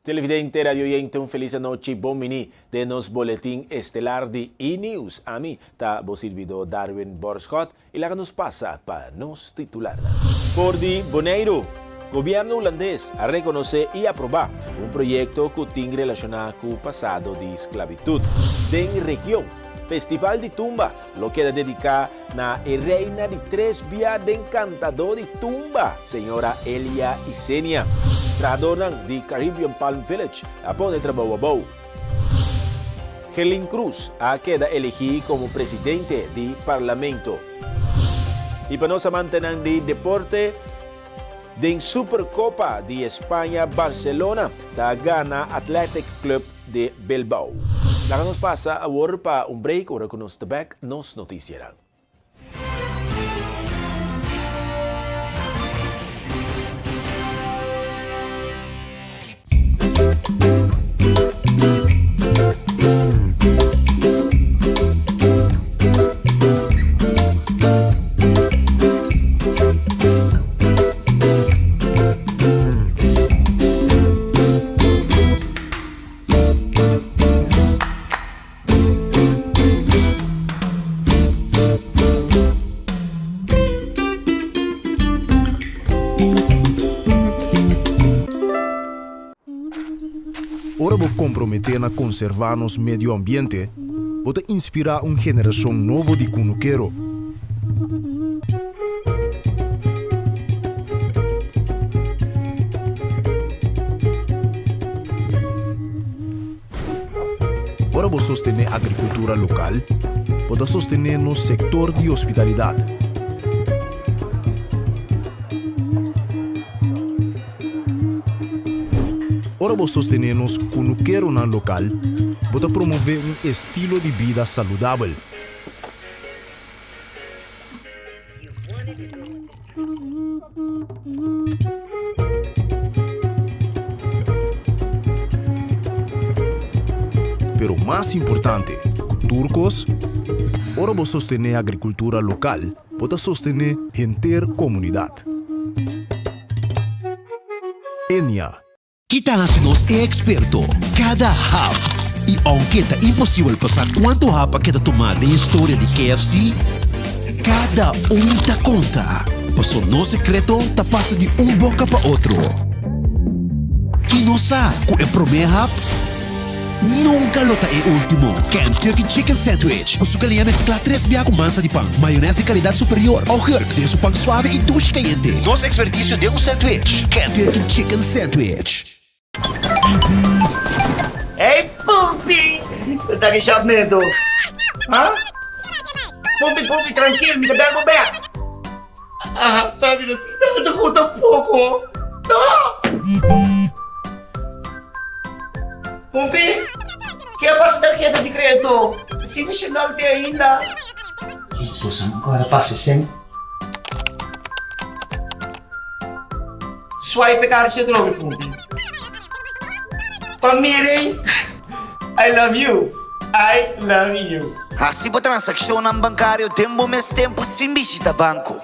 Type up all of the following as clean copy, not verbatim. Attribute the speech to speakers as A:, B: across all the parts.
A: Televidente, radioyente, un felis anochi, bon bini den nos boletin estelar di E-News. Ami ta bo sirbidó Darwin Borschot i laga nos pasa pa nos titularnan. For di Boneiru, Gobièrnu Hulandes a rekonosé i aprobá un proyekto ku tin relashoná ku pasado di sklabitut den region. Festival di Tumba lo keda dediká na e reina di tres bia den kantadó di tumba, señora Elia Isenia. Trahadornan di Caribbean Palm Village a pone trabou abou. Gerlin Cruz a keda elegí komo presidente di Parlamento. I pa nos amantenan di deporte, den Supercopa di España Barcelona ta gana Athletic Club de Bilbao. Laga nos pasa awor pa un break ora ku nos ta bek nos notisianan.
B: Ora bo komprometé na konservá nos medio ambiente, bo ta inspirá un generashon nobo di kunukero. Ora bo sostené agrikultura lokal, bo ta sostené nos sektor di hospitalidat. Ora bo sostené nos kunukeronan lokal, bo ta promové un estilo di bida saludabel. Pero mas importante ku tur kos, ora bo sostené agrikultura lokal, bo ta sostené henter komunidat. Enia.
C: Ki ta hasi nos e eksperto? Kada hap! I ounke ta imposibel pa sa kuantu hap a keda tumá den historia di KFC, kada un ta konta, paso nos sekreto ta pasa di un boka pa otro. I nos sa ku e promé hap Nunca lo ta e ultimo. Kentucky Chicken Sandwich cu su galiña mezcla tres bia cu mansa di pan, mayones di calidad superior, augurk den su pan suave y dushi cayente. Nos experticio den un sandwich. Kentucky Chicken Sandwich.
D: Hey Pumpi! Bo ta ki shapmento? Ha? Pumpi, Pumpi, trankil, mi ta bel bo bek. Ah, ta mi no tin nada ku tampoko. No! Pumpi, ke a pasa tarheta di kredito? Si mi shendal te ainda. Boso no kòrda pasa esei? Swipe e karchi atrobe, Pumpi. Pa miren, I love you, I love you.
E: Hasi bo transakshonnan bankario den bo mes tempu sin bishita banko.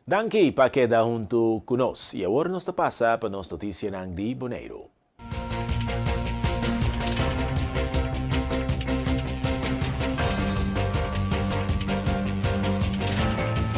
A: Danki pa keda huntu ku nos. I awor nos ta pasa pa nos notisianan di Boneiru.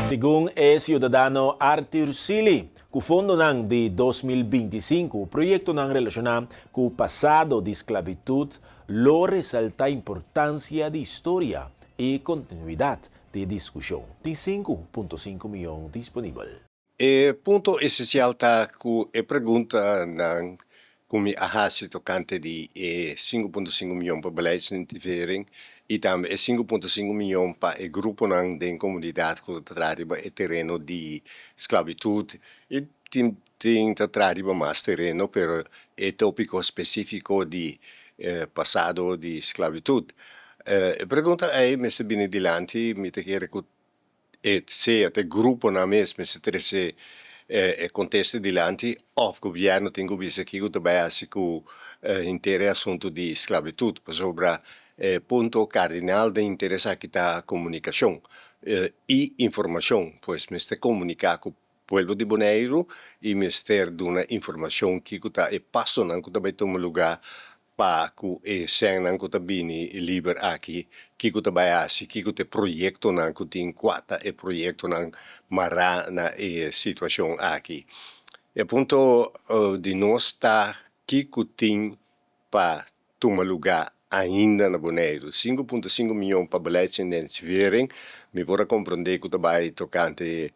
A: Segun e siudadano Arthur Sealy, ku fondonan di 2025, proyektonan relashoná ku pasado di sklabitut lo resaltá importansia di historia i kontinuidat di diskushon. Tin 5.5 mion disponibel.
F: E punto esensial ta ku e preguntanan ku mi a hasi tokante di e 5.5 mion pa beleidsintensivering i tambe e 5.5 mion pa e gruponan den komunidat ku ta traha riba e tereno di sklabitut i tin tin ta traha riba mas tereno pero e topiko spesifiko di pasado di sklabitut. E pregunta ei mester bini dilanti, mi ta kere ku E sea ta e gruponan mes mester trese e kontesta dilanti òf gobièrnu tin ku bisa kiko ta bai hasi ku henter e asuntu di sklabitut pasobra e punto kardinal den henter esaki ta komunikashon. i informashon. Pues mester komuniká ku pueblo di Boneiru i mester duna informashon kiko ta e pasonan ku ta bai tuma lugá pa ku e sènnan ku ta bini liber aki, kiko ta bai hasi, kiko ta e proyektonan ku tin, kua ta e proyektonan mará na e situashon aki. E punto di nos ta kiko tin pa tuma lugá ainda na Boneiru. 5.5 mion pa beleidsintensivering, mi por a komprondé ku ta bai tokante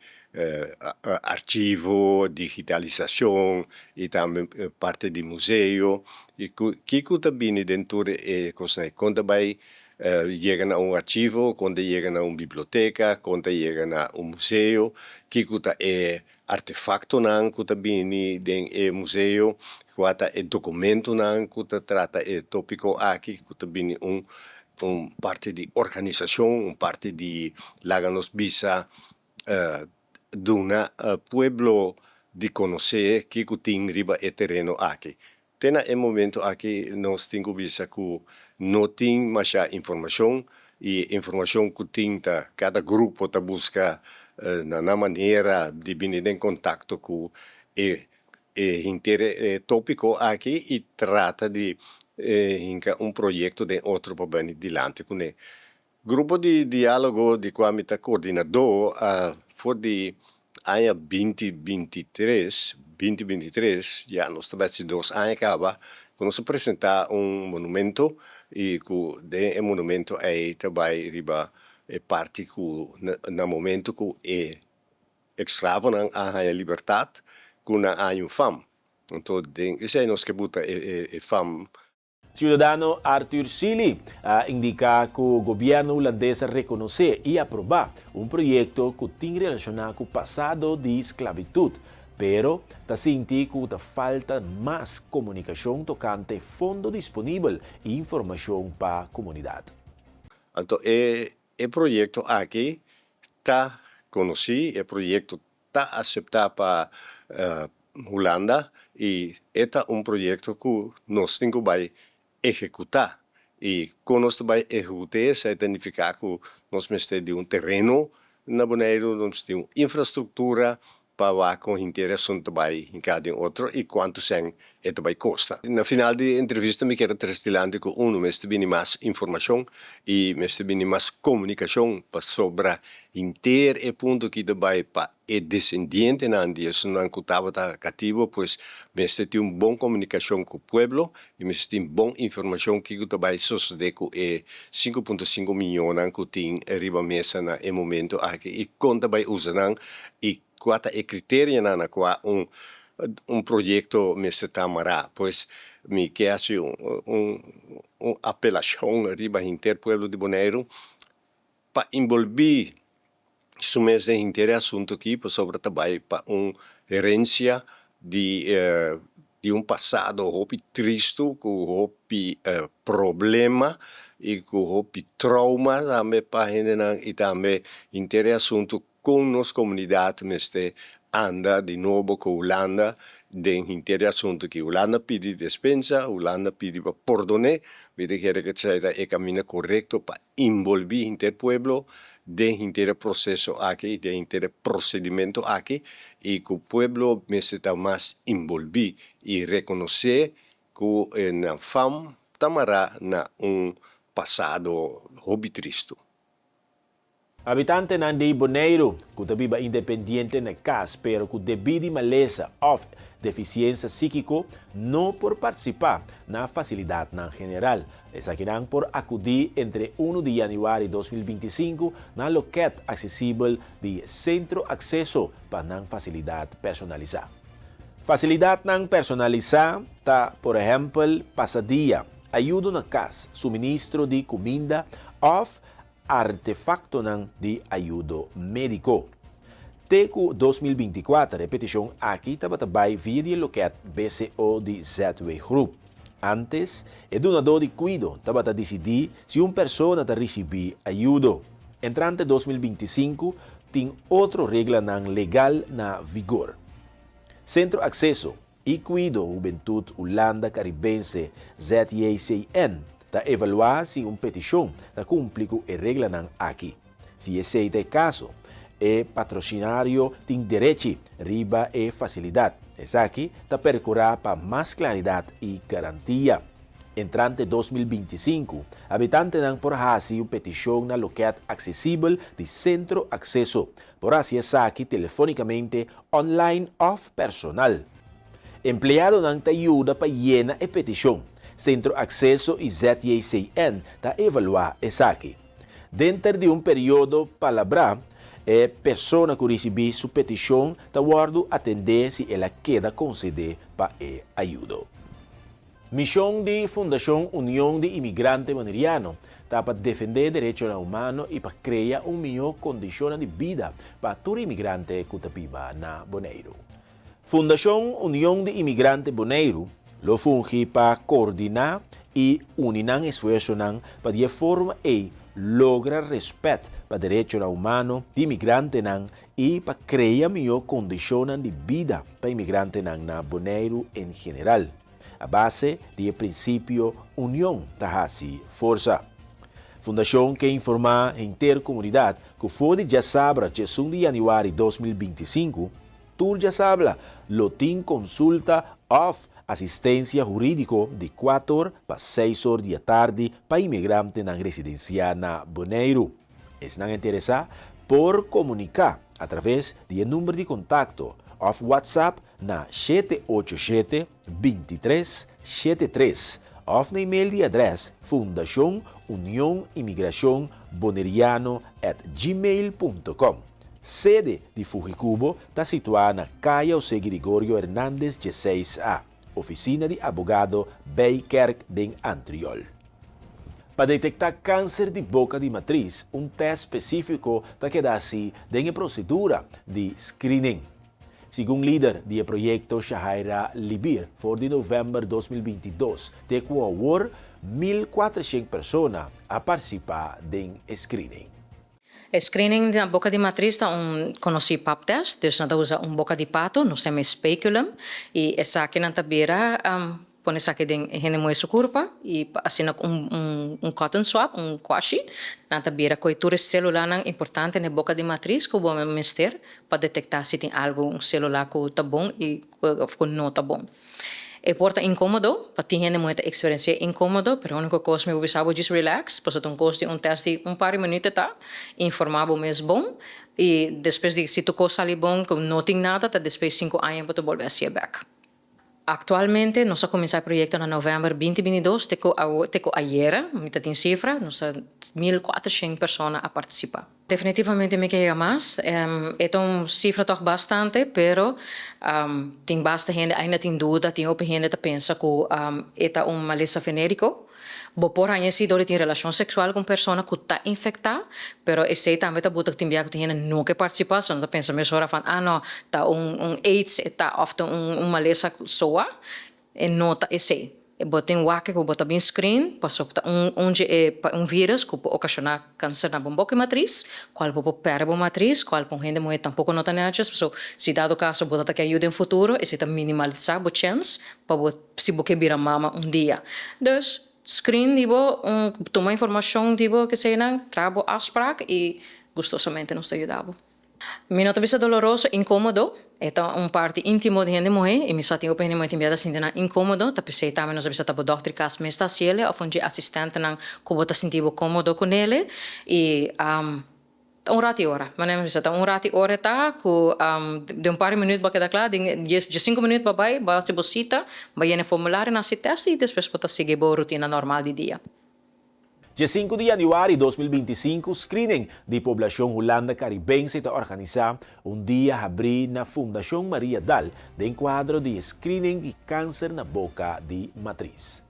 F: archivo, digitalisashon i tambe parti di museo. I ku kiko ta bini den tur e kosnan ei? Kon ta bai yega na un archivo, kon ta yega na un biblioteka, kon ta yega na un museo, kiko ta e artefaktonan ku ta bini den e museo, kua ta e dokumentonan ku ta trata e topiko aki, ku ta bini un un parti di organisashon, un parti di laga nos bisa duna pueblo di konosé kiko tin riba e tereno aki. Te na e momento aki nos tin ku bisa ku no tin masha informashon i e informashon ku tin ta kada grupo ta buska na nan manera di bini den kontakto ku e e henter e topiko aki i trata di hinka un proyekto den otro pa bini dilanti kuné. Grupo di diálogo di kua mi ta koordinadó a for di aña 2023, 2023, ya nos ta bèsti 2 aña kaba, ku nos a presentá un monumento i ku den e monumento ei ta bai riba e parti ku na momento ku e esklavonan a haña libertat ku nan a haña un fam. Anto den esei nos ke buta e fam.
A: Ciudadano Arthur Sealy a indica cu gobierno Hulandes a reconoce y aproba un proyecto cu tin relaciona cu pasado di sclavitud, pero ta sinti cu ta falta mas comunicacion tocante fondo disponibel y informacion pa comunidad.
F: Anto e e proyecto aki ta conoci, e proyecto ta acepta pa Hulanda y e ta un proyecto cu nos tin cu bay ehecuta y con nos ta bay ehecute esey ta nifica cu nos mester di un tereno na Boneiru, nos mester di un infrastructura pa wak con henter e asunto ta bay hinca den otro y cuanto cen e ta bay costa. Na final di e entrevista mi kier a trece dilanti cu uno mester bini mas informacion y mester bini mas comunicacion pasobra Henter e punto ki ta bai pa e desendientenan di esunnan ku tabata katibo, pues mester tin un bon komunikashon ku pueblo i mester tin bon informashon kiko ta bai sosodé ku e 5.5 miñonnan ku tin riba mesa na e momento aki i kon ta bai usa nan i kua ta e kriterianan na kua un un proyekto mester ta mará. Pues mi ke hasi un un apelashon riba henter pueblo di Boneiru pa enbolbí su mes den henter e asuntu akí pasobra ta bai pa un herensia di di un pasado hopi tristu ku hopi problema i ku hopi trauma tambe pa hendenan i tambe henter e asuntu Kon nos komunidat mester anda di nobo ku Hulanda den henter e asuntu aki? Hulanda pidi despensa, Hulanda pidi pa pordon'é. Mi ta kere ku esei ta e kaminda korekto pa inbolbí henter pueblo den henter e proseso aki, den henter e prosedimentu aki i ku pueblo mester ta mas inbolbí i rekonosé ku nan fam ta mará na un pasado hopi tristu.
A: Habitantenan di Boneiru ku ta biba independiente na kas pero ku debí di malesa òf defisiensa síkiko no por partisipá na fasilidatnan general. Esakinan por akudí entre 1 di yanüari 2025 na lokèt aksesibel di Sentro Akseso pa nan fasilidat personalisá. Fasilidatnan personalisá ta por ehèmpel pasadia, ayudo na kas, suministro di kuminda òf artefaktonan di ayudo médiko. Te ku 2024 e petishon aki tabata bai via di e lokèt BCO di ZW Groep. Ántes, e dunadó di kuido tabata disidí si un persona ta risibí ayudo. Entrante 2025 tin otro reglanan legal na vigor. Sentro Akseso i Kuido Hubentut Hulanda Karibense, ZJCN, ta evaluá si un petishon ta kumpli ku e reglanan aki. Si esei ta e kaso, e patrosinario tin derechi riba e fasilidat. Esaki ta perkurá pa mas klaridat i garantia. Entrante 2025, habitantenan por hasi un petishon na lokèt aksesibel di Sentro Akseso. Por hasi esaki telefónikamente, online òf personal. Empleadonan ta yuda pa yena e petishon. Sentro Akseso i ZJCN ta evaluá esaki. Denter di un periodo palabrá, e persona ku risibí su petishon ta wòrdu atendé si el a keda konsedé pa e ayudo. Mishon di Fundashon Union di Imigrante Boneriano ta pa defendé derechonan humano i pa krea un mihó kondishonnan di bida pa tur imigrante ku ta biba na Boneiru. Fundashon Union di Imigrante Boneiru lo fungi pa koordiná i uni nan esfuersonan pa di e forma ei logra rèspèt pa derechonan humano di imigrantenan i pa krea mihó kondishonnan di bida pa imigrantenan na Boneiru en general, a base di e prinsipio union ta hasi forsa. Fundashon ke informá henter komunidat ku for di djasabra 11 di yanüari 2025, Tur djasabra lo tin konsulta òf asistensia hurídiko di kuator pa seis or di atardi pa inmigrantenan residensiá na Boneiru. Esnan interesá por komuniká atraves di e number di kontakto òf WhatsApp na 787 23 73 òf na email di adrès Fundashon Union Imigrashon Boneriano at gmail punto com. Sede di Fujikubo ta situá na Kaya José Gregorio Hernández 16 A, ofisina di abogado Bijkerk den Antriol. Pa detektá kanser di boka di matris, un tèst spesífiko ta keda hasí den e prosedura di screening. Segun lider di e proyekto Shahaira Libir, for di novèmber 2022 te ku awor, 1400 persona a partisipá den e screening.
G: E screening na boca di matriz ta un conoci pap test, dus nan ta usa un boca di pato, nos ta yama e speculum, y esaki nan ta bira pone esaki den e hende muhe su curpa y asina cu un un cotton swab, un kwashi, nan ta bira coge tur e celulanan importante na e boca di matriz cu bo mester pa detecta si tin algo, un celula cu ta bon y of cu no ta bon. E por ta inkomodo, pa tin hende muhé ta eksperensiá inkomodo, pero úniko kos mi por bisa bo djis relax, pasobra ta un kos di un tèst di un par di minüt e ta, informá bo mes bon, i despues di si tur kos sali bon ku no tin nada ta despues sinku aña bo ta bolbe hasié bèk. Aktualmente nos a kuminsá e proyekto na novèmber 2022 te ku awo te ku ayera, mi ta tin sifra, nos ta 1400 persona a partisipá. Definitivamente mi ke yega mas. E ta un sifra tòg bastante, pero tin basta hende ainda tin duda, tin hopi hende ta pensa ku e ta un malesa venériko. Bo por haña esei dor di tin relashon seksual ku un persona ku ta infektá, pero esei tambe ta buta ku tin bia ku tin hende no ke partisipá, so nan ta pensa mesora van ah no, ta un un aids e ta òf ta un malesa soa. E no ta esei. E bo tin wak ku bo ta bin screen pasobra ta un un dje e un virus ku por okashoná kanser na bo boka i matris, kual bo por pèrdè bo matris, kual pa un hende muhé tampoko no ta nètjes. Pasobra si dado kaso bo ta ta ke ayuda den futuro esei ta minimalisá bo chèns pa bo si bo ke bira mama un dia. Dus screen di bo un tuma informashon di bo keseinan, traha bo afsprak i gustosamente nos ta yuda bo. Mi no ta bisa doloroso, inkomodo. E ta un parti intimo di hende muhé i mi sa tin hopi hende muhé tin bia ta sinti nan inkomodo. Ta p'esei tambe nos a bisa ta bo dòkter di kas mes ta hasiel òf un dje asistentenan ku bo ta sinti bo komodo ku nele. I ta un rati ora. Manera mi bisa ta un rati ora e ta ku den un par di minüt bo a keda kla, den dies diesinku minüt bo a bai, bo a hasi bo sita, bo a yena e formulario, nan hasi tèst i despues bo ta sigui bo rutina normal di dia.
A: 15 di yanüari 2025 Screening di Poblashon Hulanda Karibense ta organisá un dia habrí na Fundashon Maria Dal den kuadro di e screening di kanser na boka di matris.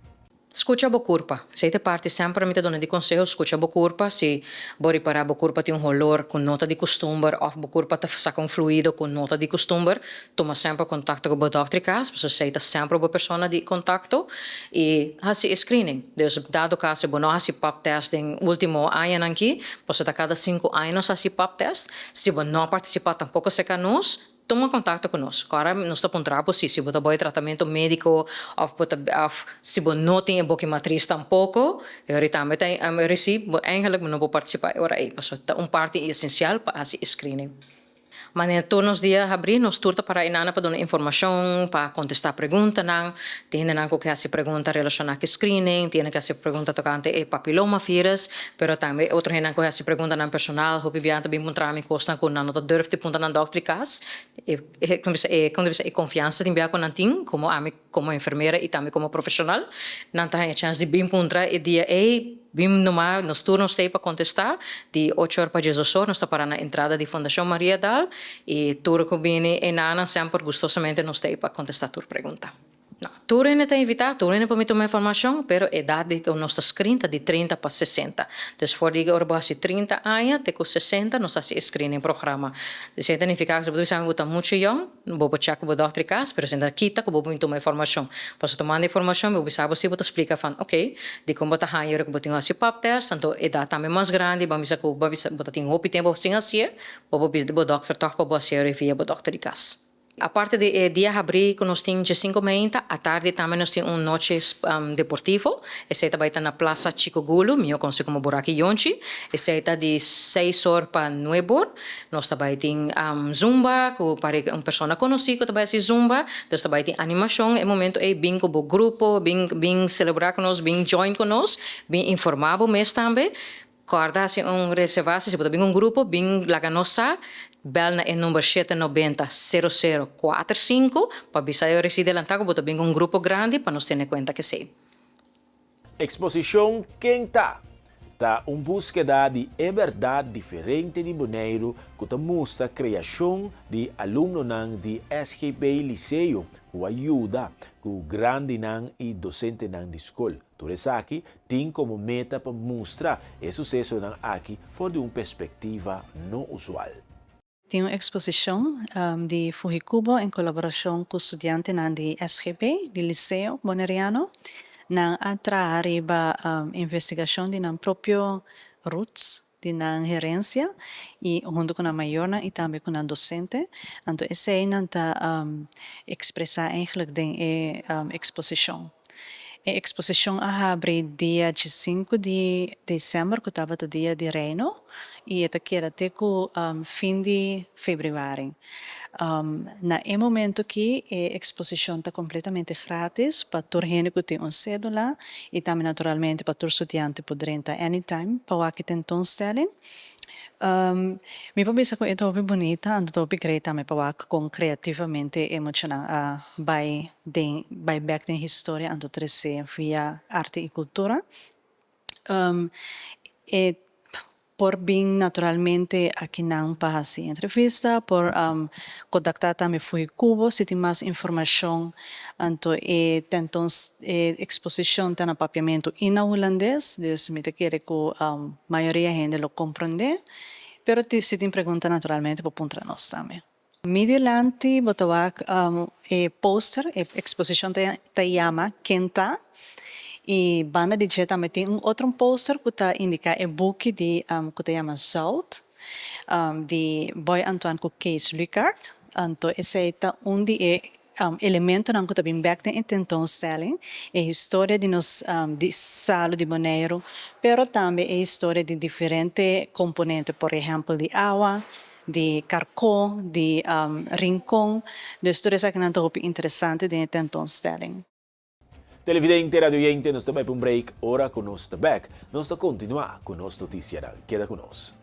G: Skucha bo kurpa. Esei ta e parti semper mi ta duna di konseho, skucha bo kurpa. Si bo ripará bo kurpa tin un holor ku no ta di kustumber òf bo kurpa ta saka un fluido ku no ta di kustumber, tuma semper kontakto ku bo dòkter di kas, pasobra esei ta semper bo persona di kontakto i hasi e screening. Dus dado caso bo no haci pap test den ultimo añanan ki, pasobra ta cada 5 aña nos haci pap test, si bo no a participa tampoco cerca nos. tuma kontakto ku nos. Kòrda nos ta puntra bo si si bo ta bai tratamentu médiko òf bo ta òf si bo no tin e boki matris tampoko, e ora ei tambe ta risibi bo eigenlik bo no por partisipá e ora ei pasobra ta un parti esensial pa hasi e screening. Manera tur nos dia habrí, nos tur ta para einana pa duna informashon, pa kontestá preguntanan. Tin hendenan ku ke hasi pregunta relashoná ku e screening, tin hende ku hasi pregunta tokante e papillomavirus, pero tambe otro hendenan ku hasi preguntanan personal. Hopi biaha ta bin puntra mi kosnan ku nan no ta durf di puntra nan dòkter di kas. E, kon bisa, e, kon ta bisa, e konfiansa tin biaha ku nan tin komo ami komo enfermera i tambe komo profeshonal. Nan ta haña chèns di bin puntra e dia ei. Bin numa, nos tur nos t'ei pa kontestá. Di ocho or pa diesdos or nos ta pará na entrada di Fundashon Mariadal i tur ku bini enanan semper gustosamente nos t'ei pa kontestá tur pregunta. No, tur hende ta invitá, tur hende por mi tuma informashon, pero edat di ku nos ta screen ta di trinta pa sesenta. Dus for di ora bo hasi trinta aña te ku sesenta nos ta hasi e screening programa. Esei ta nifiká ku si bo ta bisa mi bo ta muchu yòn, Bo por chèk ku bo dòkter di kas, pero esei ta kita ku bo por bin tuma e formashon. Pasobra tumando e formashon bo bisa bo si bo ta splika van oke, dikon bo ta haña ora ku bo tin hasi pap tèst, anto edat tambe mas grandi, bo a bisa ku bo a bisa bo ta tin hopi tempu sin hasié, bo por bisa bo dòkter tòg pa bo hasié via bo dòkter di kas. Aparte di e dia habrí ku nos tin djesinku meinta, atardi tambe nos tin un nochi deportivo. Esei ta bai ta na Plaza Chico Gulu, mihó konosí komo Boraki Yonchi. Esei ta di seis or pa nuebe or. Nos ta bai tin zumba ku pare un persona konosí ku ta bai hasi zumba. Nos ta bai tin animashon e momento ei. Bin ku bo grupo, bin bin selebrá ku nos, bin join ku nos, bin informá bo mes tambe. Kòrda hasi un reservasi si bo ta bin ku un grupo, bin laga nos sa. Bèl na e number shete nobenta sero sero kuater sinku pa bisa e ora si delantá ku bo ta bin ku un grupo grandi pa nos tene kuenta kesei.
A: Eksposishon Ken Ta? ta un búskeda di e bèrdat diferente di Boneiru ku ta mustra kreashon di alumnonan di SGB Liceo ku a yuda ku grandinan i dosentenan di skol. Tur esaki tin komo meta pa mustra e susesonan aki for di un perspektiva no usual.
H: Tin un eksposishon di Fuhikubo en kolaborashon ku studiantenan di SGB, di Liceo Boneriano. Nan a traha riba investigashon di nan propio roots, di nan herensia i huntu ku nan mayornan i tambe ku nan dosente. Anto esei nan ta ekspresá eigenlijk den e eksposishon. E eksposishon a habri dia diesinku di desèmber ku tabata dia di Reino. i e ta keda te ku fin di febrüari. Na e momento aki e eksposishon ta kompletamente gratis pa tur hende ku tin un sédula i tambe naturalmente pa tur studiante por drenta anytime pa wak e tentoonstelling. Mi por bisa ku e ta hopi bunita anto ta hopi great tambe pa wak kon kreativamente e muchanan a bai den bai bèk den historia anto trese via arte i kultura. E por bin naturalmente akinan pa hasi entrevista, por kontaktá tambe Fuhikubo si tin mas informashon. Anto e tentons e eksposishon ta na papiamentu i na hulandes, dus mi ta kere ku mayoria hende lo komprondé. Pero si tin pregunta naturalmente por puntra nos tambe. Mi dilanti bo ta wak e poster, e eksposishon ta yama Ken Ta? I banda di dje tambe tin un otro poster ku ta indiká e buki di ku ta yama Zout di Boy Antoine ku Kees Lukaart. Anto esei ta un di e elementonan ku ta bin bèk den e tentoonstelling, e historia di nos di salu di Boneiru, pero tambe e historia di diferente komponente, por ehèmpel di awa, di karkó, di rincon. Dus tur esakinan ta hopi interesante den e tentoonstelling.
A: Televidente, radioyente, nos ta bai pa un break. Ora ku nos ta bèk, nos ta kontinuá ku nos notisianan. Keda ku nos.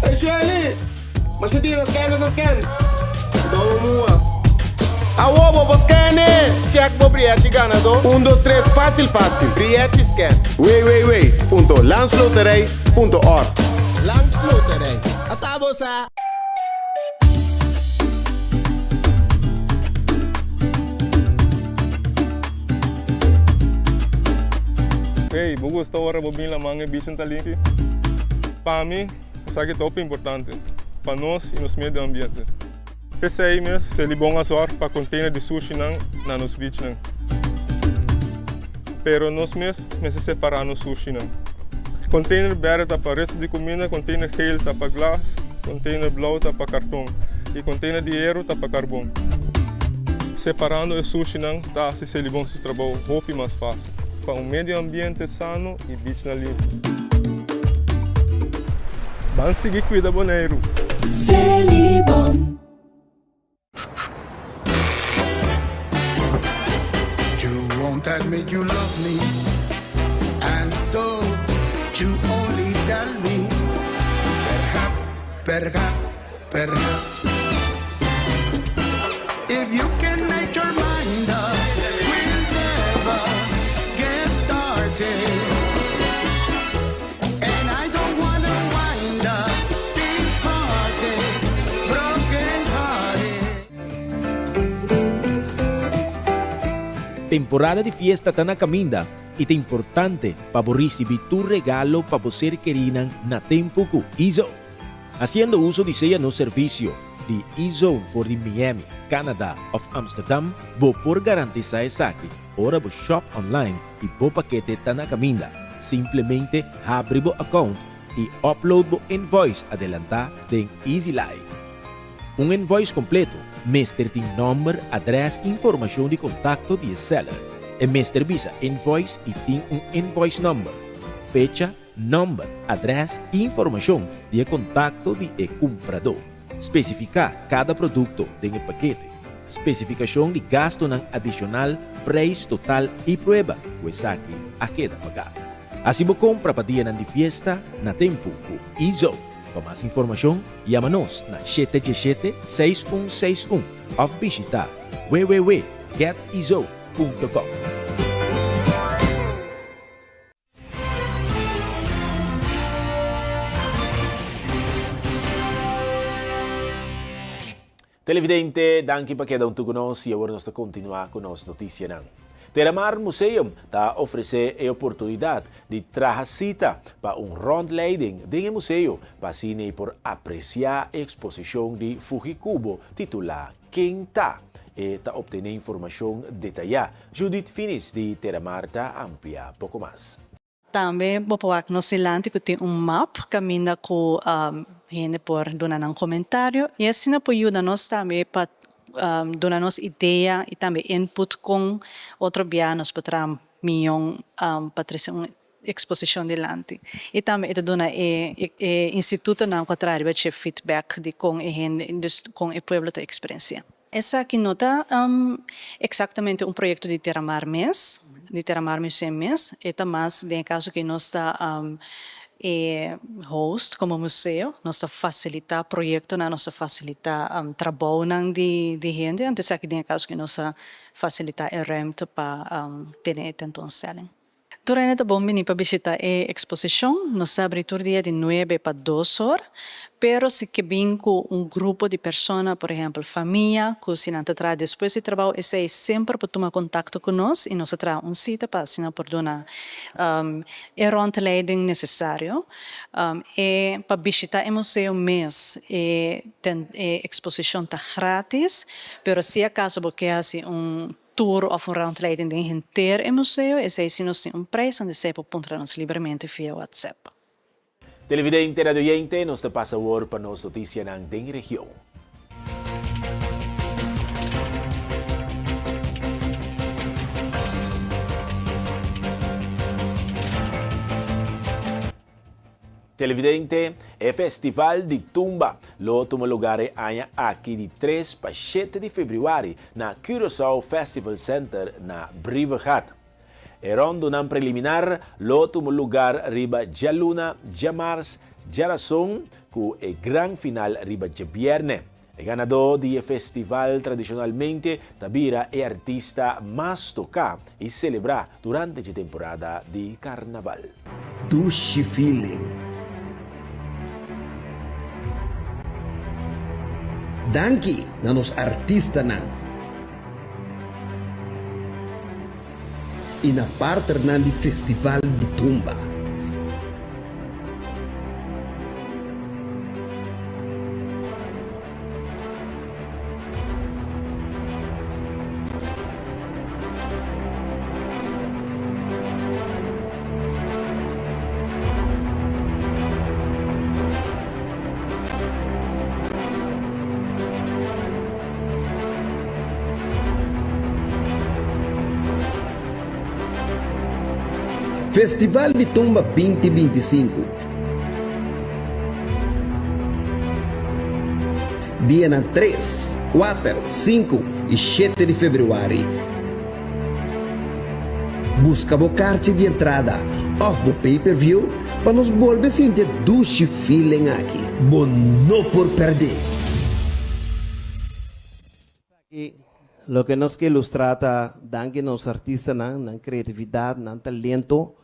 I: Hey Shelly! Masha dia ta scan ta scan. Domo mua. Awo bo por scan e! Check bo brièchi ganadó. Un dos tres fásil fásil. Brièchi scan. Www punto landsloterij punto org. Landsloterij. Ata bo sa!
J: Hey, bo gusta ora bo bin laman e bichin ta limpi? Pa mi, esaki ta hopi importante pa nos y nos medio ambiente. P'esei mes, Selibon a zorg pa container di sushinan na nos beachnan. Pero nos mes mester separa nos sushinan. Container berde ta pa resto di cuminda, container geel ta pa glas, container blauw ta pa carton y container di hero ta pa carbon. Separando e sushinan ta haci Selibon su trabou hopi mas facil pa un medio ambiente sano y beachnan limpi. Ban sigui cuida Boneiru!
K: Selibon.
L: You won't admit you love me And so you only tell me Perhaps, perhaps, perhaps If you can make your mind up We'll never get started And I don't wanna wind up Big hearted, broken hearted
A: Temporada di fiesta ta na caminda y ta importante pa bo ricibi tur regalo pa bo ser kerinan na tempo cu Izo. Haciendo uso di sea nos servicio di E-Zone for di Miami, Canada of Amsterdam, bo por garantisa esaki ora bo shop online y bo pakete ta na caminda. Simplemente habri bo account y upload bo invoice adelanta den EasyLife. Un invoice completo mester tin nomber, adres y informacion di contacto di e seller. E mester bisa invoice y tin un invoice number, fecha, Nòmber, adrès i informashon di e kontakto di e kumpradó. Spesifiká kada produkto den e pakete. Spesifikashon di gastunan adishonal, preis total i prueba ku esaki a keda pagá. Hasi bo kompra pa dianan di fiesta na tempu ku Ezo. Pa mas informashon, yama nos na shete djeshete, seis un seis un òf bishitá www getizo punto com. Televidente, danki pa keda huntu ku nos i awor nos ta kontinuá ku nos notisianan. Terramar Museum ta ofresé e oportunidat di traha sita pa un rondleiding den e museo pa asina e por apresiá e eksposishon di Fujikubo titulá Ken Ta? E ta optené informashon detayá. Judith Finis di Terramar ta amplia poko mas.
H: Tambe bo por wak nos dilanti ku tin un map kaminda ku hende por duna nan komentario i asina por yuda nos tambe pa duna nos idea i tambe input kon otro bia nos por traha mion pa trese un eksposishon dilanti. I tambe e ta duna e e institutonan ku a traha riba dje feedback di kon e hende dus kon e pueblo ta eksperensia. Esaki no ta eksaktamente un proyekto di Terramar mes, di Terramar Museum mes, e ta mas den e kaso ku nos ta e host komo museo, nos ta fasilitá proyektonan, nos ta fasilitá trabounan di hende, anto esaki den e kaso ku nos ta fasilitá e ruimte pa tene e tentoonstelling. Tur hende ta bon bini pa bishita e eksposishon. Nos ta abri tur dia di nuebe pa dos or. Pero si ke bin ku un grupo di persona, por ehèmpel famia, ku si nan ta traha despues di trabou, esei semper por tuma kontakto ku nos i nos ta traha un sita pa asina por duna e rondleiding nesesario. E pa bishita e museo mes e e eksposishon ta gratis, pero si akaso bo ke hasi un Tour of un rondleiding den henter e museo, esei si nos tin un prijs, dan esei por puntra nos libremente via WhatsApp.
A: Televidente, radioyente, nos ta pasa awor pa nos noticianan den region. Televidente, e Festival di Tumba lo tuma lugar e aña aki di tres pa shete di febrüari na Curaçao Festival Center na Brievengat. E rondonan preliminar lo tuma lugar riba djaluna, djamars, djarason ku e gran final riba djabièrnè. E ganadó di e festival tradishonalmente ta bira e artista mas toká i selebrá durante dje temporada di karnaval.
M: Dushi feeling. Danki na nos artistanan. i na partnernan di Festival di Tumba. Festival di Tumba 2025, dianan tres, kuater, sinku i shete di febrüari. Buska bo karchi di entrada òf bo pay per view pa nos bolbe sinti e dushi feeling aki. Bo no por pèrdè!
N: Esaki loke nos ke ilustrá ta danki nos artistanan, nan kreatividat, nan talento,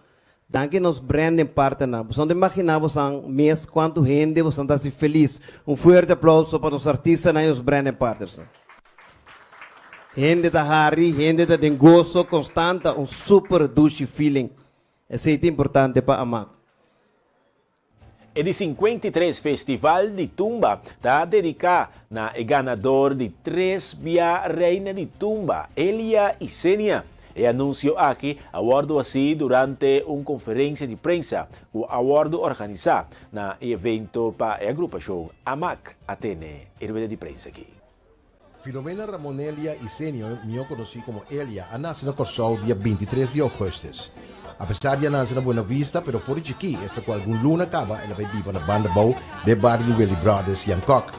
N: danki nos branding partnernan. Boso no ta imaginá bosan mes kuantu hende bosan ta hasi felis. Un fuerte aplauso pa nos artistanan i nos branding partnersnan. Hende ta hari, hende ta den goso konstant, ta un super dushi feeling. Esei ta importante pa Amak.
A: E di 53 Festival di Tumba ta dediká na e ganador di tres bia Reina di Tumba, Elia Isenia. E anunsio aki a wòrdu hasí durante un konferensia di prensa ku a wòrdu organisá na e evento pa e agrupashon Amak a tene e rueda di prensa aki.
O: Filomena Ramonelia Isenio, mihó konosí komo Elia, a nase na Kòrsou dia 23 di ougùstus. Apesar di a nase na Buena Vista, pero for di chikí, esta ku algun luna kaba el a bai biba na Banda Bou den e bario di Willibrordus Jankok.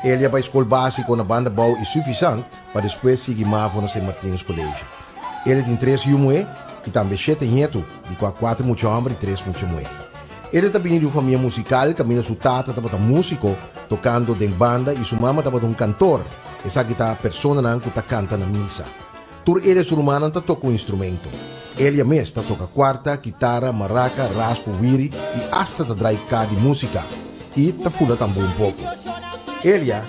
O: Elia bai skol básiko na Banda Bou i Suffisant pa despues sigui mavo na Sint Martinus College. Elia tin tres yu muhé i tambe shete ñetu, di kua kuater mucha hòmber i tres mucha muhé. Elia ta bini di un famia musikal kaminda su tata tabata músiko, tokando den banda i su mama tabata un kantor, esaki ta personanan ku ta kanta na misa. Tur Elia su rumannan ta toka un instrumento. Elia mes ta toka kuarta, kitara, maraka, raspu, wiri i asta ta drai ka di músika i ta fula tambú un poko. Elia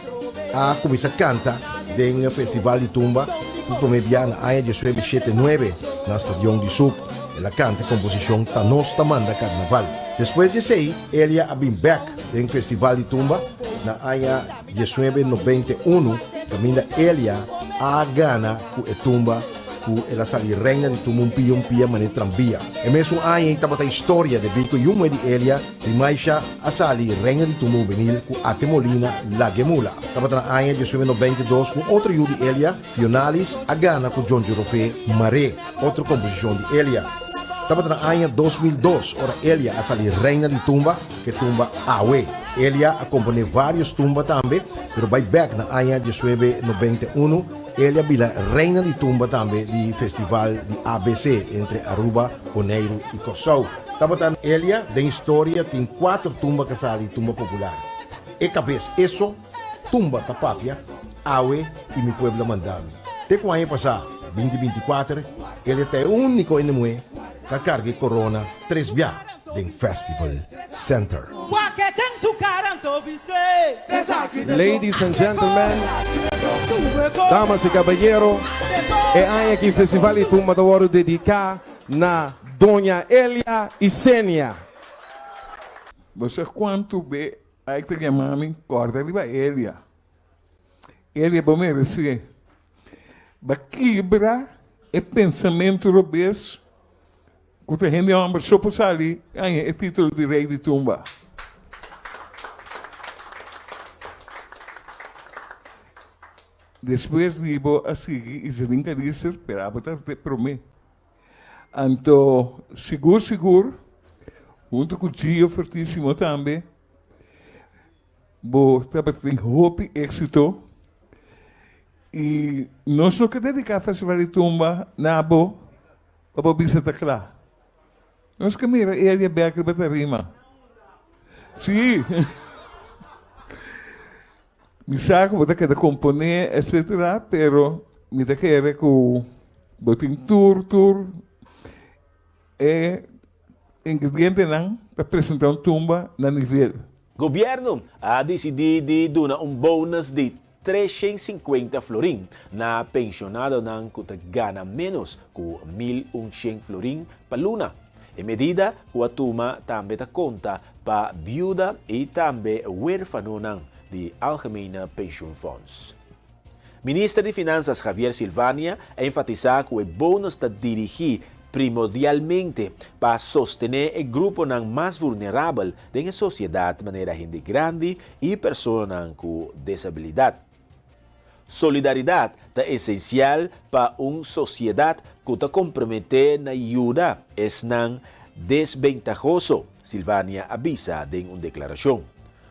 O: a kuminsá kanta den Festival di Tumba ku promé bia na aña diesnuebe shete nuebe na Stadion di Sup. El a kanta e komposishon Ta Nos Ta Manda Karnaval. Despues di esei Elia a bin bèk den Festival di Tumba na aña 1991 kaminda Elia a gana ku e tumba ku el a sali reina di tumba un pia un pia manera tranbia. E mesun aña ei tabata historia debí ku yu muhé di Elia, Rimaisha, a sali reina di tumba hubenil ku Ate Molina Lagemula. Tabata na aña 1992 ku un otro yu di Elia, Fionalis, a gana ku John Jurofé Maré, otro komposishon di Elia. Tabata na aña 2002 ora Elia a sali reina di tumba ku e tumba Awe. Elia a komponé vários tumba tambe, pero bai bèk na aña 1991 Elia bira reina di tumba tambe di festival di ABC entre Aruba, Boneiru i Kòrsou. Tabata Elia den historia tin kuater tumba ku a sali tumba popular. E kabes eso, tumba ta papia, awe i mi pueblo a manda mi. Te ku aña pasá, 2024, Elia ta e úniko hende muhé ku a karga e korona tres bia den Festival Center.
I: Ladies and gentlemen, damas y caballero, e aña aki Festival di Tumba ta wòrdu dediká na Doña Elia Isenia.
P: Bo sa kuantu be Ike ta yama mi kòrda riba Elia. Elia bo meresé. Ba kibra e pensamentu robes ku ta hende hòmber so por sali haña e título di rei di tumba. Despues di bo a sigui Iselin Kalister, pero abo ta promé. Anto sigur sigur huntu ku Gio Fortísimo tambe bo tabatin hopi éksito i nos no ke dediká Festival di Tumba na bo pa bo bisa ta kla. Nos ke mira Elia bèk riba tarima. Sí. Mi sa ku bo ta keda komponé etsetera, pero mi ta kere ku bo tin tur tur e ingredientenan pa presentá un tumba na nivel.
A: Gobierno a dicidi di duna un bonus di. 350 florin na penshonadonan ku ta gana ménos ku 1100 florin pa luna. E medida ku a tuma tambe ta konta pa biuda i tambe huerfanonan di Algemene Pensioenfonds. Minister di Finansas Javier Silvania a enfatisá ku e bonus ta dirigí primordialmente pa sostené e gruponan mas vulnerabel den e sosiedat manera hende grandi i personanan ku desabilidat. Solidaridat ta esensial pa un sosiedat ku ta komprometé na yuda esnan desbentahoso, Silvania a bisa den un deklarashon.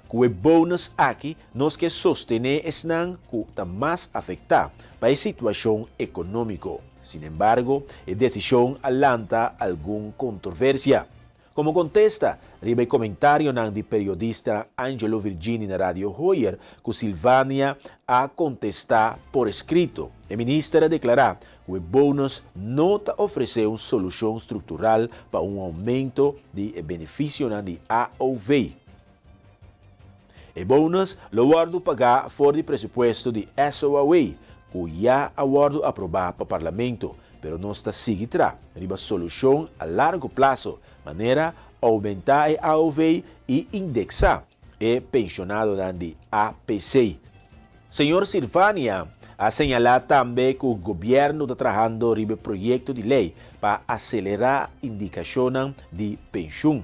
A: Ku e bonus aki nos ke sostené esnan ku ta mas afektá pa e situashon ekonómiko. Sinembargo, e desishon a lanta algun kontroversia. Komo kontesta riba e komentarionan di periodista Angelo Virgini na Radio Hoyer ku Silvania a kontestá por eskrito, e minister a deklará ku e bonus no ta ofresé un solushon struktural pa un oumento di e benefisionan di AOV. E bonus lo wòrdu pagá for di presupuesto di SOAW, ku ya a wòrdu aprobá pa Parlamento, pero nos ta sigui tra riba solushon a largo plaso, manera oumentá e AOV i indeksá e penshonadonan di APC. Señor Silvania a señalá tambe ku gobièrnu ta trahando riba e proyekto di lei pa aselerá indikashonnan di penshun.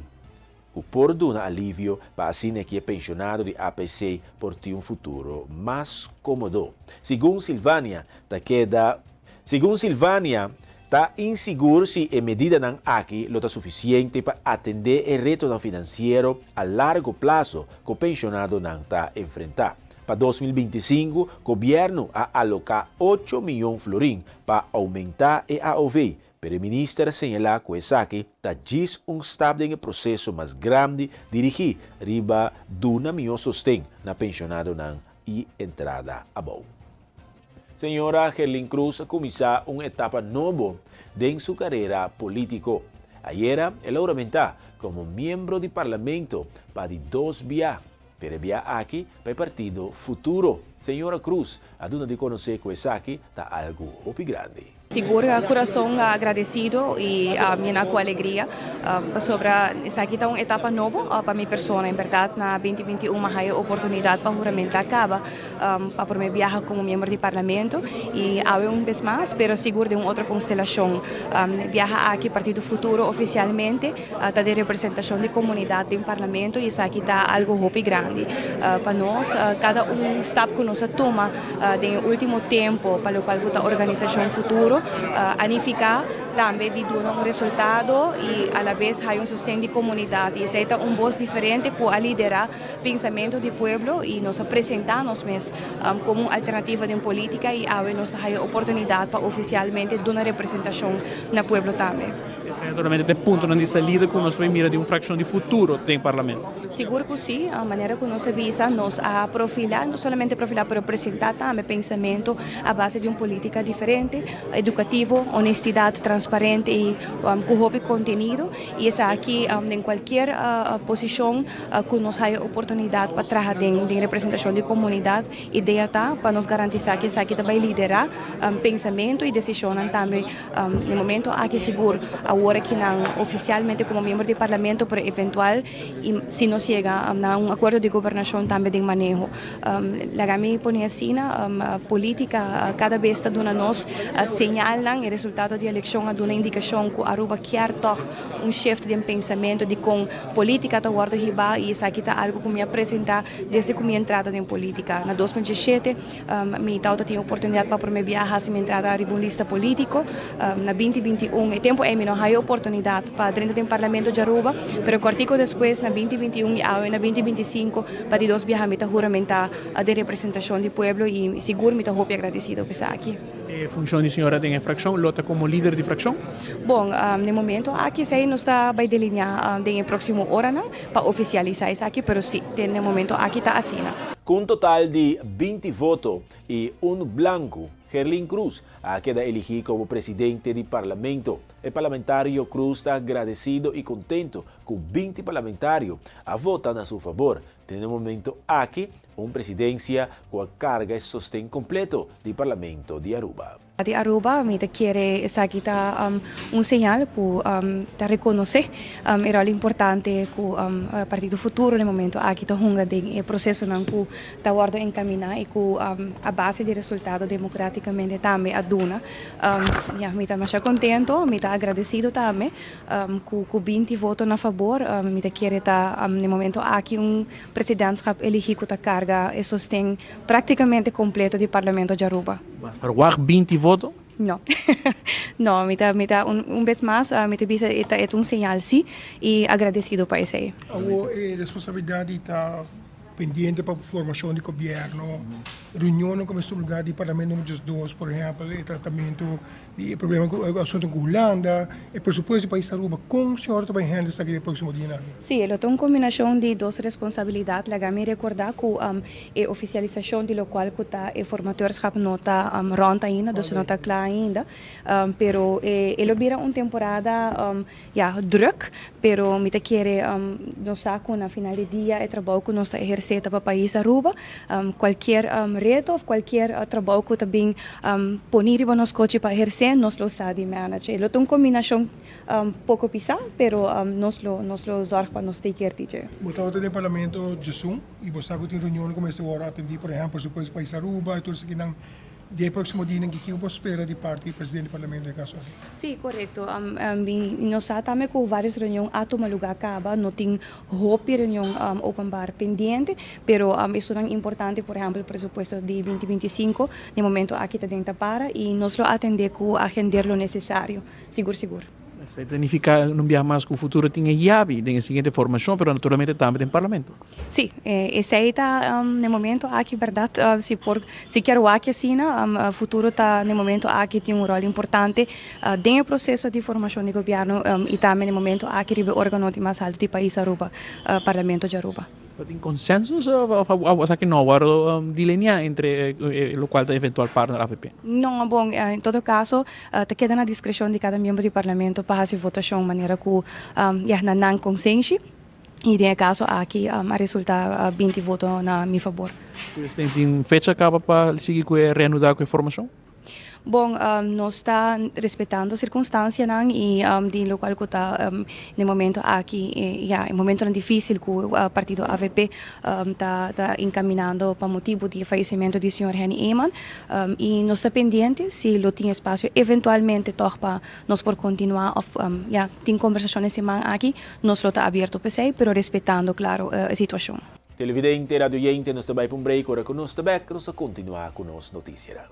A: ku por duna alivio pa asina ki e penshonado di APC por tin un futuro mas kómodo. Segun Silvania ta keda Segun Silvania, ta insigur si e medidanan aki lo ta sufisiente pa atendé e retonan finansiero a largo plaso ku penshonadonan ta enfrentá. Pa 2025, gobièrnu a aloká ocho miyon florin pa oumentá e AOV, Pero e minister a señalá ku esaki ta djis un stap den e proseso mas grandi dirigí riba duna mihó sosten na penshonadonan i entrada abou. Señora Gerlin Cruz a kuminsá un etapa nobo den su karera polítiko. Ayera el a huramentá komo miembro di parlamento pa di dos bia, pero e bia aki pa e partido Futuro. Señora Cruz a duna di konosé ku esaki ta algu hopi grandi.
Q: Sigur kurason agradesido i yena ku alegria pasobra esaki ta un etapa nobo pa mi persona. En bèrdat na binti 21 mi a haya oportunidat pa huramentá kaba pa promé biaha komo miembro di parlamento i awe un bes mas pero sigur den un otro konstelashon. E biaha aki Partido Futuro ofisialmente ta den representashon di komunidat den parlamento i esaki ta algu hopi grandi pa nos. Kada un stap ku nos a tuma Den e ultimo tempo pa locual cu ta organisacion futuro a nifica tambe di duna un resultado y alabes haya un sosten di comunidad y esey ta un bos diferente cu a lidera pensamento di pueblo y nos a presenta nos mes como un alternativa den politica y awe nos ta haya oportunidad pa oficialmente duna representacion na pueblo tambe.
R: Esei naturalmente ta e puntonan di salida ku nos por mira di un frakshon di futuro den parlamento.
Q: Sigur ku si, manera ku nos a bisa nos a profilá, no solamente profilá pero presentá tambe pensamentu a base di un polítika diferente, edukativo, honestidat, transparente i ku hopi kontenido i esaki den kualkier posishon ku nos haya oportunidat pa traha den representashon di komunidat. Idea ta pa nos garantisá ku esaki ta bai liderá pensamentu i desishonnan tambe. Na e momento aki sigur awor aki nan ofisialmente komo miembro di parlamento pero eventual i si nos yega na un akuerdo di gobernashon tambe den maneho. Laga mi pone asina, politika kada bes ta duna nos señalnan, e resultado di elekshon a duna indikashon ku Aruba kier tòg un shift den pensamentu di kon politika ta wòrdu hibá i esaki ta algu ku mi a presentá desde ku mi entrada den politika. Na 2017 Mi tawata tin oportunidat pa prome bia hasi mi entrada riba un lista politico na 2021. E tempo ei mi no haya oportunidat pa drenta den Parlamento di Aruba, pero kortico despues na 2021 i awe na 2025 pa di dos biaha mi ta huramenta den representacion di pueblo i sigur mi ta hopi agradecido pa esaki.
R: E funcion di señora den e fraccion lo ta como lider di fraccion?
Q: Bon, na e momento aki esei nos ta bai delinea den e proximo oranan. Pa oficialisa esaki, pero si, te n'e momento aki ta asina.
A: Ku un total di 20 voto i un blanku. Gerlin Croes a keda eligi como presidente di Parlamento. E parlamentario Croes ta agradecido y contento cu 20 parlamentario a vota na su fabor. Den e momento aki un presidencia cu a carga e sosten completo di Parlamento di Aruba.
Q: Di Aruba, mi ta kere esaki ta un señal cu ta reconoce e rol importante cu Partido Futuro na e momento aki ta hunga den e procesonan cu ta wordo encamina y cu a base di resultado democraticamente tambe a duna. Ya, mi ta masha contento, mi ta agradecido tambe cu 20 voto na fabor. Mi ta kere ta na e momento aki un presidentschap eligi cu ta carga e sosten Práktikamente kompleto di Parlamento di Aruba.
R: Bo a ferwagt 20 voto?
Q: No. No, mi ta, mi ta un, un bes mas mi ta bisa e ta e ta un señal sí i agradesido pa esei.
S: Awor e responsabilidad di ta pendiente pa formacion di gobierno, reunionnan cu mester lugar di Parlamento numero 12, por ehempel, e tratamento di e problema cu e asunto cu Hulanda, e presupuesto di pais Aruba, con señor ta bay handle esaki den e proximo dianan aki?
Q: Sí, lo ta un combinacion di dos responsabilidad. Laga mi recorda cu e oficialisacion di locual cu ta e formateurschap no ta rond ainda, dus no ta cla ainda. Pero e lo bira un temporada ya, druk, pero mi ta kere nos sa cu na final di dia e trabou cu nos ta eherce ta pa pais Aruba. Cualkier reto of cualkier trabou cu ta bin poni riba nos cochi pa eherce, nos lo sa di manage. E lo ta un combinacion poco pisa, pero nos lo nos lo zorg pa nos take care di dje.
S: Bo tabata den Parlamento djesun y bo sa cu tin reunionnan cu mester worde atendi, por ehempel, supuesto pais Aruba y tur esakinan. Di e próksimo dianan kiko bo spera di parti di presidente di parlamento den e kaso aki?
Q: Sí, korekto. Nos sa tambe ku vários reunion a tuma lugá kaba. No tin hopi reunion openbar pendiente, pero esunnan importante, por ehèmpel presupuesto di 2025, den momento aki ta den ta para i nos lo atendé ku agender lo nesesario, sigur sigur.
R: Esei ta nifiká un biaha mas ku futuro tin e yabi den e siguiente formashon, pero naturalmente tambe den parlamento.
Q: Sí, esei ta n'e momento aki bèrdat. Si por, si kier wak asina, futuro ta n'e momento aki tin un ròl importante den e proseso di formashon di gobièrnu i tambe n'e momento aki riba e órgano di mas alto di pais Aruba, Parlamento di Aruba.
R: Lo tin consensus of esaki no a wordo delineá entre locual ta eventual partner avp?
Q: No, bon, en todo caso ta keda na discrecion di cada miembro di Parlamento pa haci votacion manera cu ya na nan consenshi y den e caso aki a resulta 20 voto na mi fabor.
R: Pues tin fecha caba pa sigui cu e reanuda cu e formacion?
Q: Bon, nos ta respetando circunstancianan y di locual cu ta den momento aki, ya, e momentonan dificil cu partido avp ta ta encaminando pa motibo di e fallecimento di señor Henny Eman y nos ta pendiente si lo tin espacio eventualmente tog pa nos por continua of ya tin conversacion e siman aki, nos lo ta abierto p'esey, pero respetando claro e situacion.
A: Televidente, radioyente, nos ta bai pa un break, ora cu nos ta bek, nos ta continua cu nos noticianan.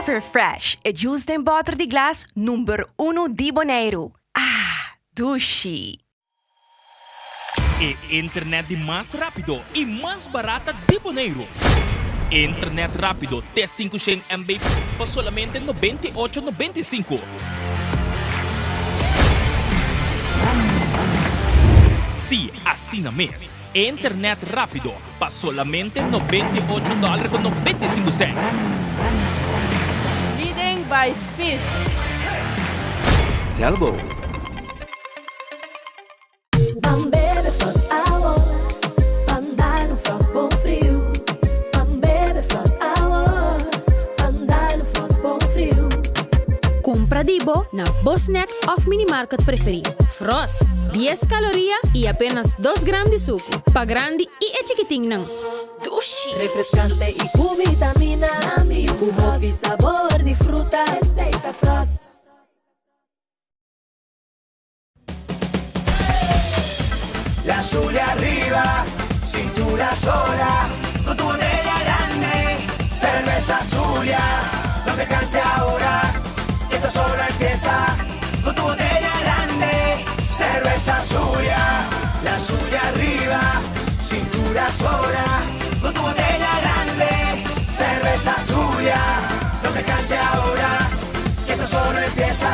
T: Everfresh, e juice den bòter di glas number uno di Boneiru. Ah, dushi!
U: E internet di mas rápido i mas barata di Boneiru. Internet rápido te 500 MB pa solamente 98,95. Sí, asina mes. Internet rápido pa solamente 98 dòler ku 95 sènt.
V: Leading by speed.
U: Telbo.
K: Ban bebe Frost awor, ban dal un Frost bon friu. Ban bebe Frost awor, ban dal un Frost bon friu.
W: Kumpra di bo na bo snack òf minimarket preferí. Frost, dies kaloria i apenas dos gram di suku. Pa grandi i e chikitinnan.
K: Dushi! Refreskante i ku vitamina. Ku hopi sabor di fruta. Esei ta Frost.
L: La Zulia arriba. Cintura sola, con tu botella grande. Cerveza Zulia, no te canses ahora, que esto solo empieza. Con tu botella grande, cerveza Zulia, la Zulia arriba. Cintura sola, con tu botella grande. Cerveza Zulia, no te canses ahora, que esto solo empieza.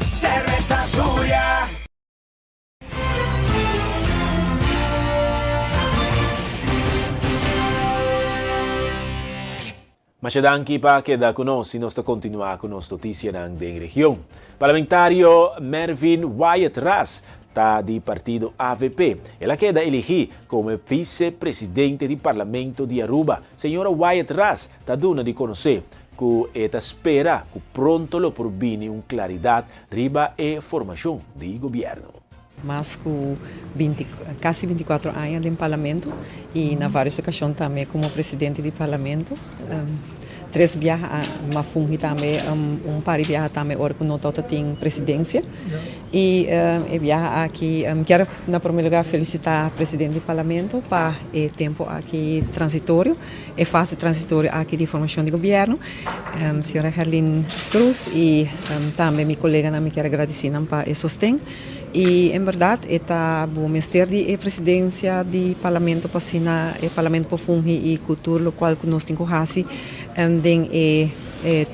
L: Cerveza Zulia.
A: Masha danki pa keda ku nos i nos ta kontinuá ku nos notisianan den region. Parlamentario Mervin Wyatt Ras ta di partido avp. El a keda eligí komo e visepresidente di Parlamento di Aruba. Señora Wyatt Ras ta duna di konosé ku e ta spera ku pronto lo por bini un klaridat riba e formashon di gobièrnu.
B: Mas ku binti, kasi bintikuatro aña den Parlamento i na vários okashon tambe komo presidente di Parlamento. Tres biaha m'a fungi tambe, un par di biaha tambe ora ku no tabata tin presidensia. I e biaha aki mi kier na prome lugar felisitá presidente di Parlamento pa e tempu aki transitorio, e fase transitorio aki di formashon di gobièrnu, señora Gerlin Croes i tambe mi koleganan mi kier a gradisí nan pa e sosten. I en bèrdat e ta bo mester di e presidensia di Parlamento pa asina e Parlamento por fungi i ku tur lokual ku nos tin ku hasi den e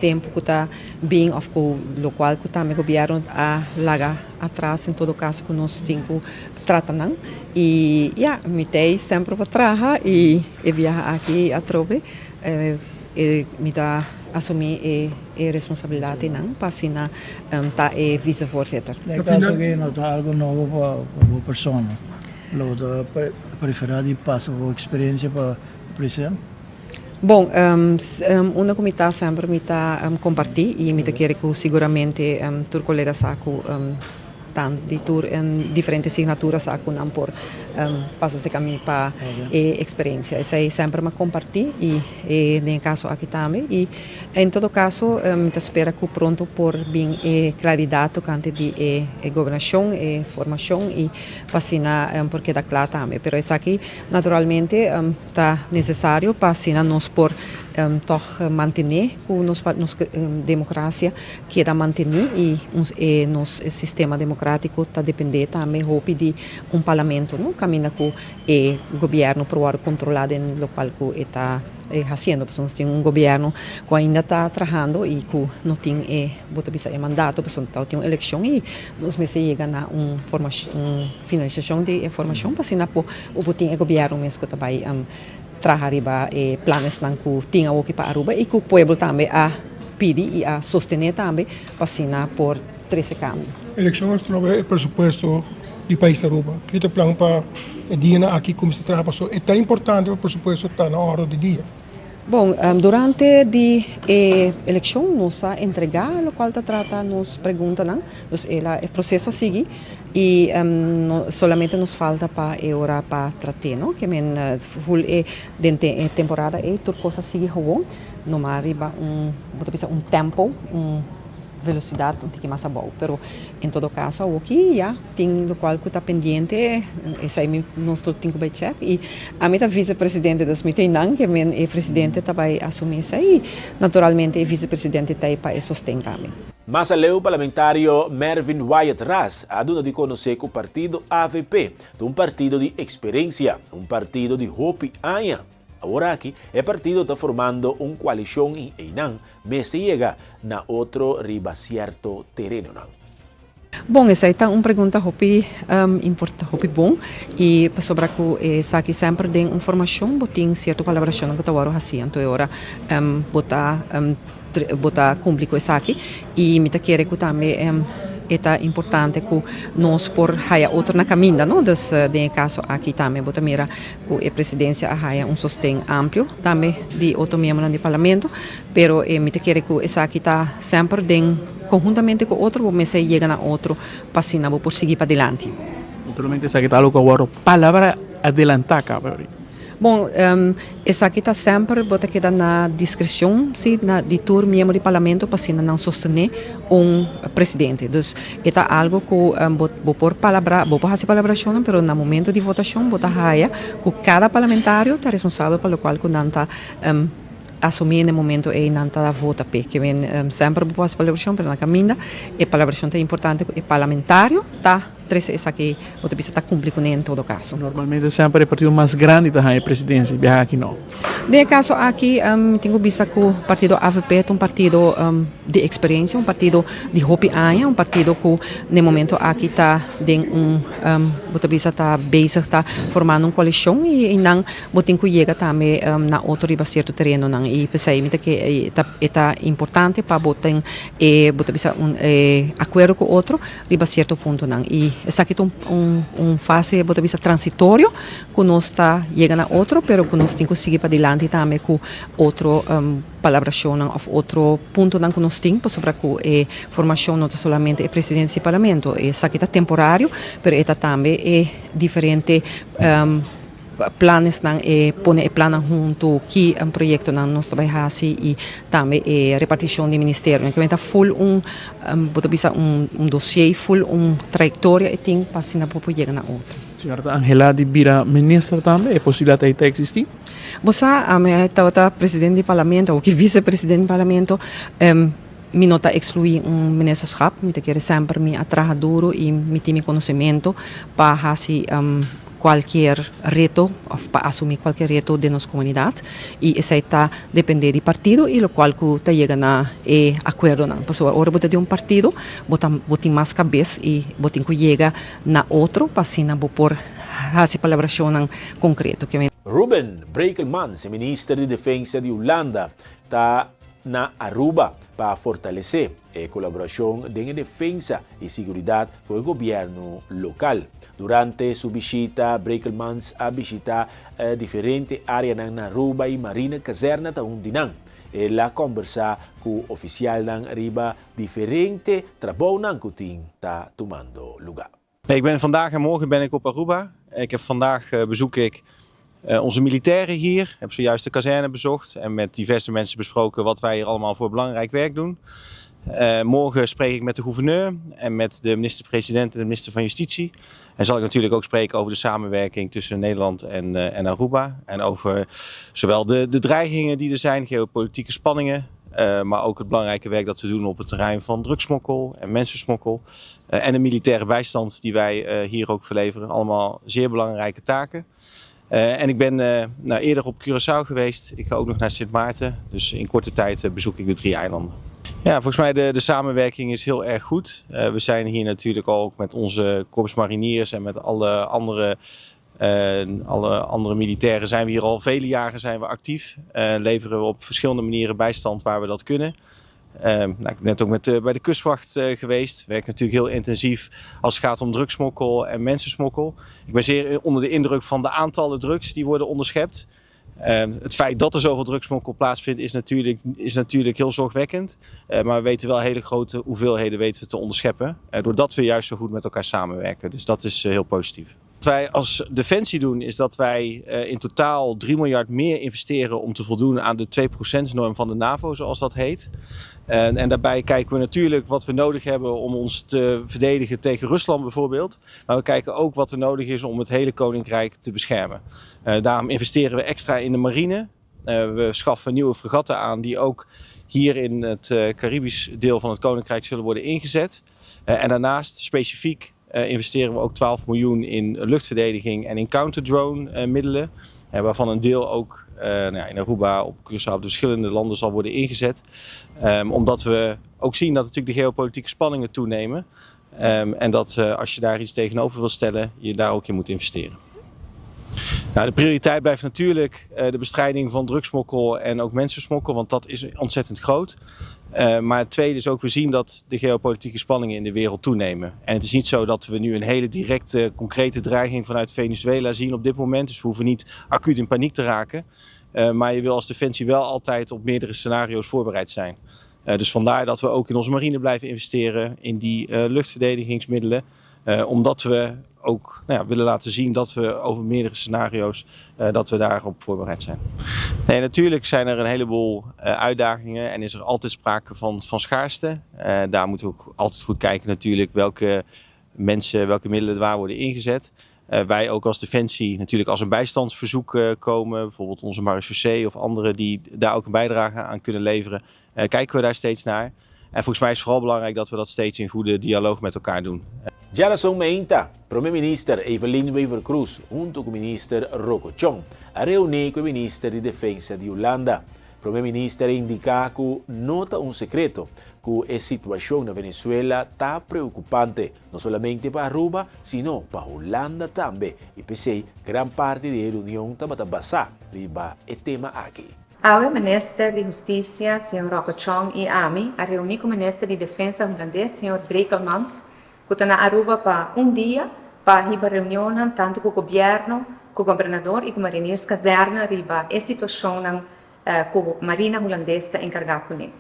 B: tempu ku ta bin òf ku lokual ku tambe gobièrnu a laga atras en todo kaso ku nos tin ku trata nan. I ya, mi t'ei semper pa traha i e biaha aki atrobe mi ta asumí e e responsabilidad einan pa asina ta e vicevoorzitter.
C: Den caso aki no ta algo nobo pa bo persona, lo bo ta prefera di pasa bo experiencia pa president?
B: Bon, unda cu mi ta semper mi ta comparti y mi ta kere cu siguramente tur colega sa cu Tan di tur diferente signatura sa ku nan por pasa serka mi pa e eksperensia. Esei semper mi a kompartí i den e kaso aki tambe. I en todo kaso mi ta spera ku pronto por bin e klaridat tokante di e gobernashon, e formashon i pa asina por keda kla tambe. Pero esaki naturalmente Ta necesario pa asina nos por tog mantene cu nos nos democracia keda manteni y e nos sistema democratico ta depende tambe hopi di un parlamento no caminda cu e gobierno por worde controla den locual cu e ta haciendo pasobra nos tin un gobierno cu ainda ta trahando y cu no tin e bo ta bisa e mandato pasobra ta tin un eleccion y nos mester yega na un un finalisacion di e formacion pa asina por bo tin e gobierno mes cu ta bay traha riba e planesnan cu tin awoki pa Aruba y cu pueblo tambe a pidi y a sostene tambe pa asina por trece cambio.
S: Eleccion a stroba e presupuesto di pais Aruba. Ki ta e plan pa e dianan aki cuminsa traha pasobra e ta importante pa presupuesto ta na orde di dia?
B: Bon, durante di e elekshon nos a entregá lokual ta trata nos preguntanan. Dus e la e proseso a sigui i solamente nos falta pa e ora pa trat'é, no? Ke men ful e den e temporada ei tur kos a sigui gewoon, numa riba un, bo ta bisa un tempo, un velosidat un tiki mas abou. Pero en todo kaso awoki ya tin lokual ku ta pendiente, esei mi nos tur tin ku bai chèk i ami ta visepresidente dus mi ta einan ke men e presidente ta bai asumí esei i naturalmente e visepresidente ta ei pa e sosten tambe.
A: Mas aleu parlamentario Mervin Wyatt Ras a duna di konosé ku partido avp ta un partido di eksperensia, un partido di hopi aña. Aworaki e partido ta formando un koalishon i einan mester yega na otro riba sierto terenonan.
B: Bon, esei ta un pregunta hopi importa, hopi bon i pasobra ku esaki semper den un formashon bo tin sierto palabrashonnan ku ta wòrdu hasi, anto e ora bo ta bo ta kumpli ku esaki i mi ta kere ku tambe e ta importante ku nos por haya otro na kaminda, no? Dus den e kaso aki tambe bo ta mira ku e presidensia a haya un sosten amplio tambe di otro miembronan di parlamento, pero mi ta kere ku esaki ta semper den Conhuntamente cu otro bo mester yega na otro pa asina bo por sigui padilanti.
R: Naturalmente esaki ta algo cu a wordo palabra adelanta caba ahorita.
B: Bon, esaki ta semper bo ta keda na discrecion si na di tur miembro di parlamento pa asina nan sostene un presidente. Dus e ta algo cu bo bo por palabra, bo por haci palabracionnan pero na momento di votacion bo ta haya cu cada parlamentario ta responsabel pa locual cu nan ta asumi na e momento ey nan ta vota p'e. Ke men semper bo por haci palabracion pero na caminda e palabracion ta importante cu e parlamentario ta. Trece esaki bo ta bisa ta cumpli cune en todo caso.
R: Normalmente semper e partido mas grandi ta haña e presidencia, e biaha aki no.
B: Den e caso aki mi tin cu bisa cu partido avp ta un partido di experiencia, un partido di hopi aña, un partido cu na e momento aki ta den un bo ta bisa ta bezig ta formando un coalicion y nan bo tin cu yega tambe na otro riba cierto terenonan y p'esey mi ta ke e ta importante pa bo tin e bo ta bisa un e acuerdo cu otro. riba cierto puntonan y esaki ta un un fase bo ta bisa transitorio cu nos ta yega na otro pero cu nos tin cu sigui padilanti tambe cu otro palabracionnan of otro puntonan cu nos tin pasobra cu e formacion no ta solamente e presidencia di parlamento esaki ta temporario pero e ta tambe e diferente Planesnan e pone e plannan huntu ki proyectonan nos ta bay haci y tambe e reparticion di ministerionan. Kimen ta full un bo ta bisa un dossier full un trayectoria e tin pa asina bo por yega na otro.
R: Señora ta anhela di bira minister tambe? E posibilidad ey ta existi?
B: Bo sa ami tabata presidente di parlamento awo ki vice presidente di parlamento mi no ta exclui un ministerschap mi ta kere semper mi a traha duro y mi tin mi conocimento pa haci cualkier reto of pa asumi cualkier reto den nos comunidad y esey ta depende di partido y locual cu ta yega na e acuerdonan pasobra ora bo ta di un partido bo ta bo tin mas cabes y bo tin cu yega na otro pa asina bo por haci palabracionnan concreto.
A: Ruben Brekelmans, e minister di Defensa di Hulanda, ta na Aruba pa fortalece e kolaborashon den e defensa i siguridat ku e gobièrnu lokal. Durante su bishita Brekelmans a bishitá diferente áreanan na Aruba i Marina Kazèrna ta un di nan. El a kòmbersá ku ofisialnan riba diferente trabounan ku tin ta tumando lugá.
D: Ik ben vandaag en morgen ben ik op Aruba. Ik heb vandaag eh, bezoek ik eh, onze militairen hier. Heb zojuist de kazerne bezocht en met diverse mensen besproken wat wij hier allemaal voor belangrijk werk doen. Eh, morgen spreek ik met de gouverneur en met de minister-president en de minister van Justitie. En zal ik natuurlijk ook spreken over de samenwerking tussen Nederland en, en Aruba. En over zowel de, de dreigingen die er zijn, geopolitieke spanningen, eh, maar ook het belangrijke werk dat we doen op het terrein van drugsmokkel en mensensmokkel. Eh, en de militaire bijstand die wij eh, hier ook verleveren. Allemaal zeer belangrijke taken. en ik ben nou, eerder op Curaçao geweest. Ik ga ook nog naar Sint Maarten. Dus in korte tijd bezoek ik de drie eilanden. Ja, volgens mij de, de samenwerking is heel erg goed. we zijn hier natuurlijk ook met onze korps mariniers en met alle andere alle andere militairen zijn we hier al vele jaren zijn we actief. Uh, leveren we op verschillende manieren bijstand waar we dat kunnen. Ehm, nou, ik ben net ook met, uh, bij de kustwacht uh, geweest. We werken natuurlijk heel intensief als het gaat om drugsmokkel en mensensmokkel. Ik ben zeer onder de indruk van de aantallen drugs die worden onderschept. Ehm, het feit dat er zoveel drugsmokkel plaatsvindt is natuurlijk, is natuurlijk heel zorgwekkend. Uh, maar we weten wel hele grote hoeveelheden weten we te onderscheppen. doordat we juist zo goed met elkaar samenwerken. Dus dat is heel positief. Wat wij als Defensie doen is dat wij eh, in totaal 3 miljard meer investeren om te voldoen aan de 2%-norm van de NAVO, zoals dat heet. En, en daarbij kijken we natuurlijk wat we nodig hebben om ons te verdedigen tegen Rusland bijvoorbeeld. Maar we kijken ook wat er nodig is om het hele koninkrijk te beschermen. Uh, daarom investeren we extra in de marine. Uh, we schaffen nieuwe fregatten aan die ook hier in het Caribisch deel van het koninkrijk zullen worden ingezet. en daarnaast specifiek eh, investeren we ook 12 miljoen in luchtverdediging en in counterdrone eh, middelen. Eh, waarvan een deel ook nou ja, in Aruba, op Curaçao, op de verschillende landen zal worden ingezet. Ehm, omdat we ook zien dat natuurlijk de geopolitieke spanningen toenemen. Ehm, en dat als je daar iets tegenover wil stellen, je daar ook in moet investeren. Nou, de prioriteit blijft natuurlijk de bestrijding van drugsmokkel en ook mensensmokkel, want dat is ontzettend groot. Uh, maar het tweede is ook, we zien dat de geopolitieke spanningen in de wereld toenemen. En het is niet zo dat we nu een hele directe, concrete dreiging vanuit Venezuela zien op dit moment. Dus we hoeven niet acuut in paniek te raken. Uh, maar je wil als Defensie wel altijd op meerdere scenario's voorbereid zijn. Uh, dus vandaar dat we ook in onze marine blijven investeren, in die luchtverdedigingsmiddelen. omdat we ook nou ja, willen laten zien dat we over meerdere scenario's uh, dat we daarop voorbereid zijn. Nee, natuurlijk zijn er een heleboel uh, uitdagingen en is er altijd sprake van, van schaarste. Uh, daar moeten we ook altijd goed kijken natuurlijk welke mensen, welke middelen waar worden ingezet. Uh, wij ook als Defensie natuurlijk als een bijstandsverzoek uh, komen. Bijvoorbeeld onze marechaussee of anderen die daar ook een bijdrage aan kunnen leveren. Uh, kijken we daar steeds naar. En volgens mij is het vooral belangrijk dat we dat steeds in goede dialoog met elkaar doen.
A: Djarason mainta, Prome Minister Evelyn Wever-Croes hunto cu Minister Rocco Tjon a reuni cu Minister di Defensa di Hulanda. Prome Minister a indica cu no ta un secreto cu e situacion na Venezuela ta preocupante, no solamente pa Aruba, sino pa Hulanda tambe. Y p'esey, gran parti di e reunion tabata basa riba e tema aki.
G: Awe Minister di Husticia, señor Rocco Tjon y ami a reuni cu Minister di Defensa Hulandes, señor Brekelmans, cu ta na Aruba pa un dia pa hiba reunionnan tanto cu Gobierno, cu Gobernador y cu Marinierskazerne riba e situacionnan cu Marina Hulandes ta encarga cune.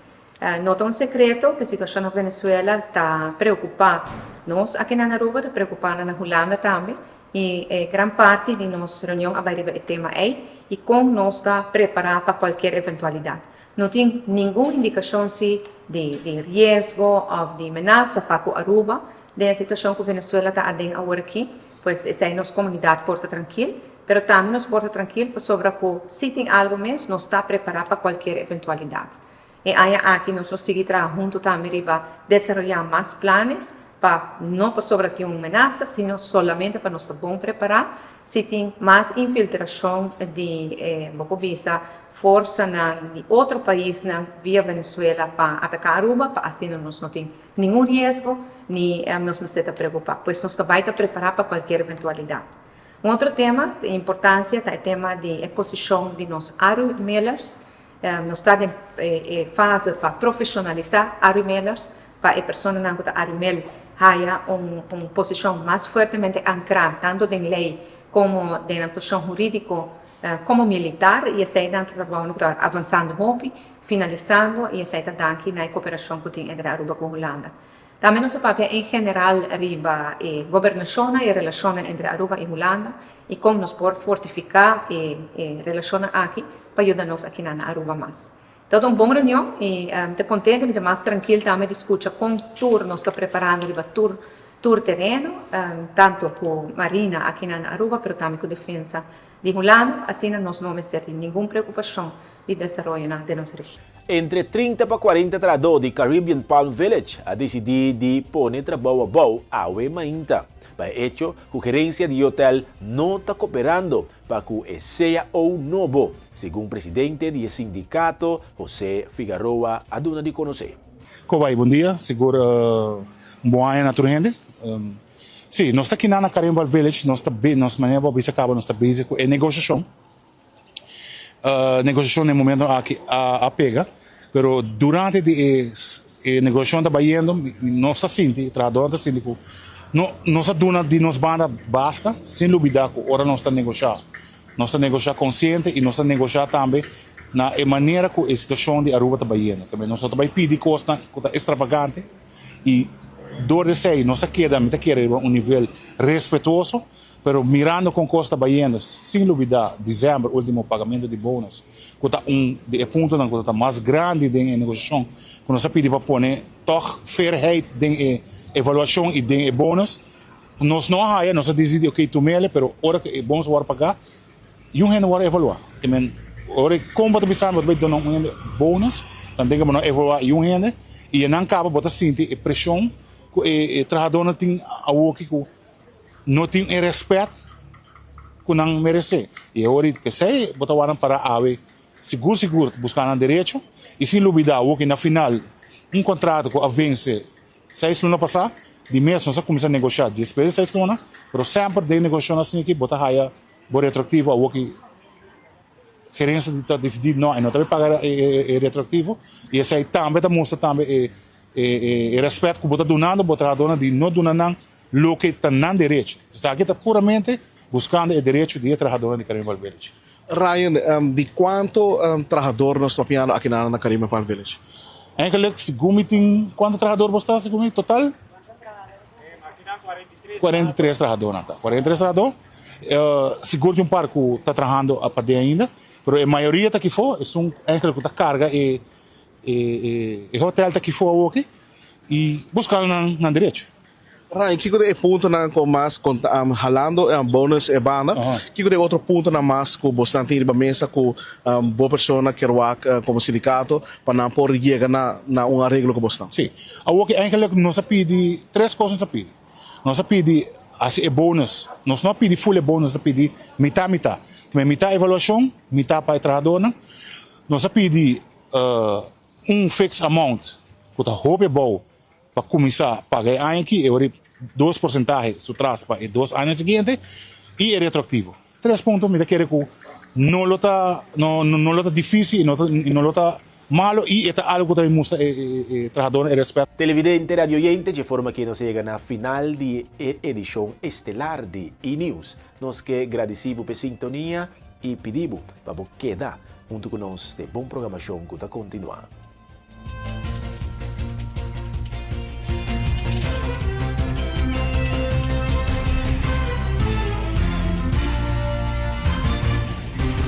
G: No ta un secreto cu e situacion na Venezuela ta preocupa nos aki na Aruba, ta preocupa nan na Hulanda tambe y e gran parti di nos reunion a bay riba e tema ey y con nos ta prepara pa cualkier eventualidad. No tin ningun indicacion si di di riesgo of di menasa pa cu Aruba den e situacion cu Venezuela ta aden awor aki, pues esey nos comunidad por ta trankil, pero tambe nos por ta trankil pasobra cu si tin algo mes nos ta prepara pa cualkier eventualidad. E aña aki nos lo sigui traha hunto tambe riba desaroya mas planes pa no pasobra tin un menasa, sino solamente pa nos ta bon prepará si tin mas infiltrashon di e, bo por bisa, forsanan di otro paisnan via Venezuela pa ataká Aruba, pa asina nos no tin ningun riesgo ni nos mester ta preokupá. Pues nos ta bai ta prepará pa kualkier eventualidat. Un otro tema di importansia ta e tema di e posishon di nos Arumelers. Nos ta den e fase pa profesionalisá arumelers, pa e personanan ku ta arumel haya un un posishon mas fuertemente ankrá tantu den lei komo den nan posishon hurídiko komo militar i esei nan ta trabou ku ta avansando hopi, finalisando i esei ta danki na e koperashon ku tin entre Aruba ku Hulanda. Tambe nos a papia en general riba e gobernashonnan i e relashonnan entre Aruba i Hulanda i kon nos por fortifiká e e relashonnan aki pa yuda nos akinan na Aruba mas. Tabata un bon reunion i mi ta kontento, mi ta mas trankil tambe di skucha kon tur nos ta preparando riba tur tur tereno, tanto ku Marina akinan na Aruba pero tambe ku Defensa di Hulanda, asina nos no mester tin ningun preokupashon di desaroyonan den nos region.
A: Entre 30 pa 40 trahadó di Caribbean Palm Village a disidí di pone trabou abou awe mainta, pa e echo ku gerensia di e hotel no ta koperando pa ku e cao nobo, segun presidente di e sindikato José Figaroa a duna di konosé.
E: Kobay, bon dia, sigur un bon aña na tur hende. Sí, nos ta kinan na Caribbean Palm Village, nos ta nos manera bo a bisa kaba nos ta bezig ku e negoshashon. Negoshashon na e momento aki a pega, pero durante di e e negoshashon ta bayendo nos ta sinti, trahadornan ta sinti ku no nos a duna di nos banda basta, sin lubida ku ora nos ta negoshá, nos ta negoshá konsiente i nos ta negoshá tambe na e manera ku e situashon di Aruba ta bayendo. Nos no ta bai pidi kosnan ku ta estravagante. I dor di esei nos a keda, mi ta kere, riba un nivel respetuoso, pero mirando kon kos ta bayendo, sin lubida december, ultimo pagamento di bonus, ku ta un di e puntonan ku ta mas grandi den e negosiashon, ku nos a pidi pa pone tòg fairheid den e evaluashon i den e bonus, nos no a haya, nos a disidi oke tumele, pero ora ku e bonus wòrdu pagá, Y un hende wòrdu evaluá. Te men, ora e kompa ta bisa bo ta bai duna un hende bonus, dan den ke bo no evaluá y un hende, y e nan kaba bo ta sinti e preshon ku e trahadónan tin awoki ku no tin e rèspèt ku nan meresé. Y e ora p'esei bo ta wòrdu pará awe sigur sigur ta buska nan derecho y sin lubidá awoki na final un kontrato ku a vense Seis luna pasá, di mes nos a kuminsá negoshá despues di seis luna, pero semper den negoshashon asina aki bo ta haya bo retroaktivo awor ki gerensia ta disidí no e no ta bay paga e retroaktivo i esei tambe ta mustra tambe e e rèspèt ku bo ta dunando bo trahadónan di no duna nan loke ta nan derecho. Esaki ta puramente buskando e derecho di e trahadónan di Caribbean Palm Village.
F: Ryan, di cuanto trahador nos ta papiando aki na Caribbean Palm Village?
E: Eigenlijk, segun mi tin, cuanto trahador bo sta segun mi total? 43 trahadó nan ta. 43 trahadó, sigur tin un par ku ta trahando apaden ainda, pero e mayoria ta kifó, esun eigenlijk ku ta karga e e hotel ta kifó awoki i buskando nan nan derecho.
F: Ryan, kiko den e puntonan ku mas kon ta halando bonus e banda? Kiko den e otro puntonan mas ku bosnan tin riba mesa ku bo persona kier wak komo sindikato pa nan por yega na na un areglo ku bosnan?
E: Sí. Awor ki eigenlijk nos a pidi tres kos nos a pidi. Nos a pidi hasi e bonus. Nos no a pidi full e bonus, nos a pidi mitá mitá. Mitá evaluashon, mitá pa e trahadónan. Nos a pidi un fixed amount ku ta hopi abou pa kuminsá paga e aña aki, e ora dos porsentahe su tras pa e dos aña siguiente i e retroaktivo. Tres punto mi ta kere ku no lo ta no no lo ta difísil i no ta i no lo ta malo i e ta algu ku ta mustra e e trahadónan e rèspèt.
A: Televidente, radioyente, dje forma aki nos a yega na final di e edishon estelar di E-News. Nos ke gradisí bo p'e sintonia i pidi bo pa bo keda huntu ku nos den bon programashon ku ta kontinuá.